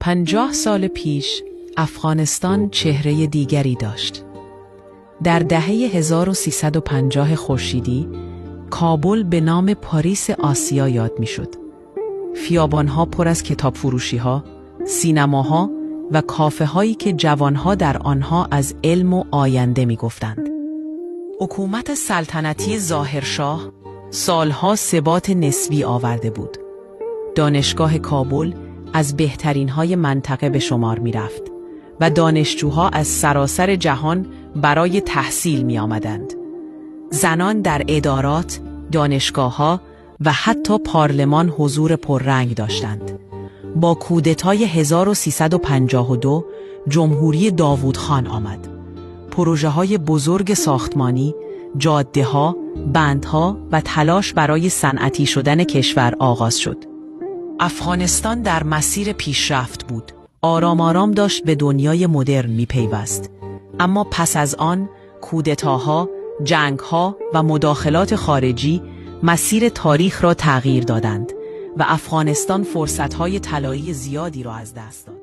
50 سال پیش افغانستان چهره دیگری داشت. در دهه 1350 خورشیدی، کابل به نام پاریس آسیا یاد میشد. خیابانها پر از کتاب فروشی ها، سینماها و کافه هایی که جوانها در آنها از علم و آینده میگفتند. حکومت سلطنتی ظاهرشاه سالها ثبات نسبی آورده بود. دانشگاه کابل از بهترین های منطقه به شمار می رفت و دانشجوها از سراسر جهان برای تحصیل می آمدند. زنان در ادارات، دانشگاه و حتی پارلمان حضور پررنگ داشتند. با کودتای 1352 جمهوری داوود خان آمد. پروژه های بزرگ ساختمانی، جاده ها، بندها و تلاش برای صنعتی شدن کشور آغاز شد. افغانستان در مسیر پیشرفت بود. آرام آرام داشت به دنیای مدرن می پیوست. اما پس از آن، کودتاها، جنگها و مداخلات خارجی مسیر تاریخ را تغییر دادند و افغانستان فرصتهای طلایی زیادی را از دست داد.